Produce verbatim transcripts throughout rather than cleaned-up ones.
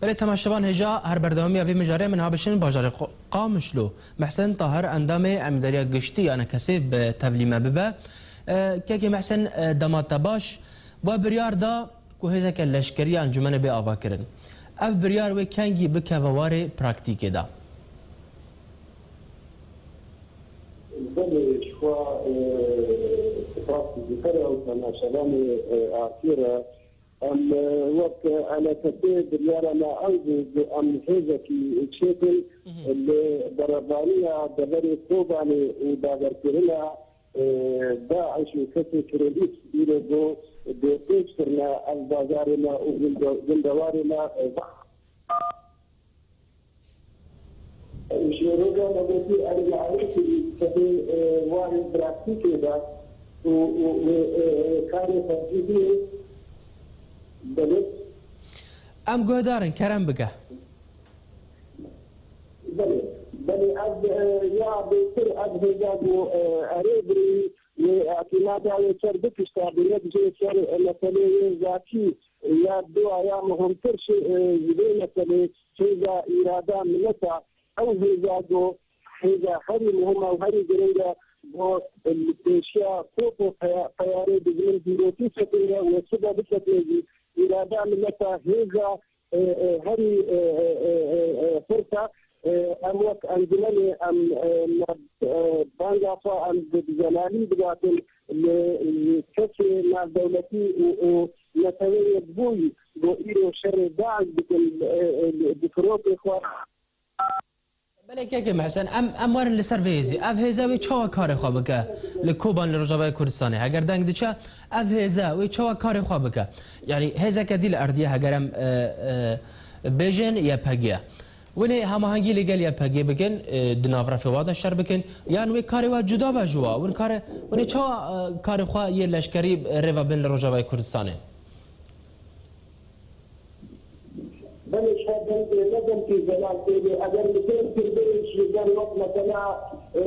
Belê temaşevan hêja her berdewamiya vê mijarê min ha bişin bajarê Qo-, Qamişlo. Mehsen Tahir endamê Emîndariya Giştî ya N K S'ê bi tevlî me bibe. E, kekê Mehsen, e, dema te baş. We biryar da ku hêzeke leşkerî ya encûmenê bê avakirin. Ev biryar wê kengî bikeve warê praktîkê de? Belê, ji xwe, e, spas ji te re û temaşevanê, e, Artiyê re. Em, e, wek, e, N K S'ê biryara me ew bû ku em hêzekî çêkin, Mhm. li berevaniya deverê Kobanê û daverkirina, e, DAIŞ û kesê terorîst îro ku dê pêç kirine ev bajarê me û gunde-, gundewarê me, e, Ji roja me gotî em li Ewropî sibê, e, warê praktîkê de û, û, û, e, e, karê xwe jî bî. Belê. Em guhdar in, kerem bike. Belê, belê, ev, e, ya bêtir ev hêza ku, e, erê birî wê îtîmada wê ser bikişta bi yek jê ser, e, meselê wê zatî ya dua ya muhimtir şi, e, ji vê meselê hêza îrada mileta, ew hêza ku hêza herî muhim e û herî giring e ku li pêşiya kop û peya-, peyarê dijmin dîrokî sekine û sibe bisekine jî îrada mileta hêza, e, e, herî, e, e, e, e, e, xurt e. E, em wek encûmenê em, e, me, e, banga xwe em bi zelalî dibatin li, li kesê navdewletî û, û neteweyê bûyî ku îro şerê DAIŞ dikin, e, e, bi firokê xwe. Belê kekê Mehsen, em, em werin li ser vê hêzê. Ev hêze wê çawa karê xwe bike li Koban li Rojavayê Kurdistanê? Heger deng diçe, ev hêze wê çawa karê xwe bike? Yanî hêzeke dî li erdiyê heger em, e, e, bêjin Y P G. Winê hemahengî li gel Y P G bikin, e, di nav refê wa de şer bikin, yan wê karê wa cuda be ji wa? Win kare, winê çawa, e, karê xwe yê leşkerî rê ve bin li Rojavayê Kurdistanê? Belê, ji xwe dengê me dengê zelal tê lê eger li ser Kurd ji ber wek mesela, e,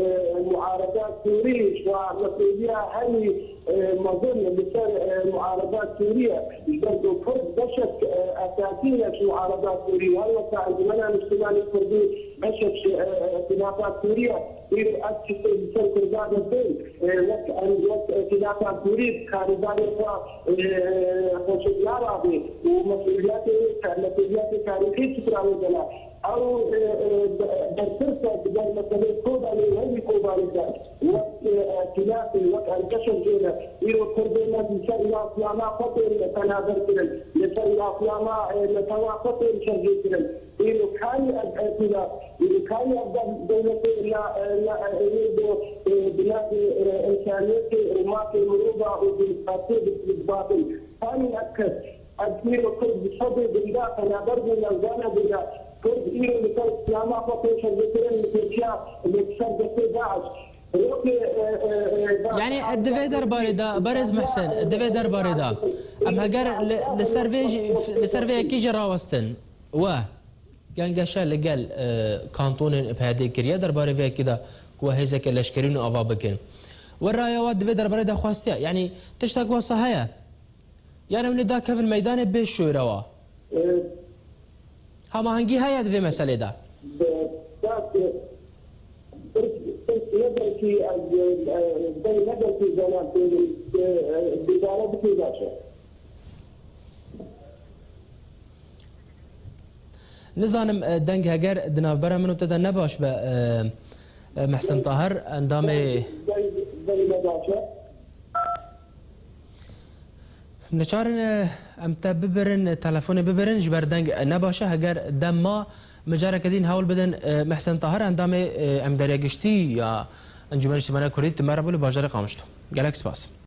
muareda Sûrî, ji xwe meseleya herî, e, mezin li ser, e, muareda Sûrî ye. Ji ber ku Kurd beşek, e, esasî ne ji muareda Sûrî. Her wesa Encûmena Niştimanî Kurdî beşek ji, e, e, îtîlafa Sûrî ye. Îro ev tiştê li ser Kurda de tên, e, wek em, wek, e, îtîlafa Sûrî karîzanê xwe, e, xweşik narabe û mesûliyetê, mesûliyetê tarîxî çi tira wê de ne. Ew, e, e, be-, berpirs e, di ber meselê Kobanê û herî Kobanê de wek, e, e, îtîlafê, wek em beşek jê ne. Îro Kurdê me li ser îlaslama xwe tên penaber kirin, li ser îlaslama, e, netewa xwe tên şerjê kirin. Îro karî ev îtîlaf, îro karî ev dev-, dewletê na, na, ê do, ê, binavê, ê, însaniyetê û mafê mirova û demokrasiyê bi-, bi-, dibatin. Karî ev kes, ev îro Kurd bi sedê gundan penaber bûne û zane bûne. Kurd îro li ser îslama xwe pêşerve kirin, li Tirkiya li ser destê DAIŞ. Rokê, ê, ê, ê, DAIŞ. Yanî, di vê derbarê de, berêz Mihsen, di vê derbarê de, em heger li, li ser vê jî, li ser vê yekê jî rawestin. We gengeşe li gel, e, kantonên P Y D kiriye derbarê vê yekê de ku we hêzeke leşkerî û ava bikin. We raya we di vê derbarê de xwestiye. Yanî tiştek wesa heye? Yanî hûn ê dakevin meydanê bê şorewa? E, Hemahengî heye di vê meselê de? Bi, bi, bi, ne belkî ez, e, e, ne belkî zelal tênim, e, e, dubare bikê baş e. Nizanim, e, deng heger di navbera min û te de ne baş be, e, e, Mehsen Tahir, endamê. Deng, deng ne baş e. Niçarin, e, em te bibirin, e, telefonê bibirin, ji ber deng, e, ne baş e. Heger dem ma, mijareke din hewl bidin, e, Mehsen Tahir, endamê, e, Emdariya Giştî ya Encûmenê Niştimanî Kurdî, di me re bû li bajarê Qamişlo. Gelek spas.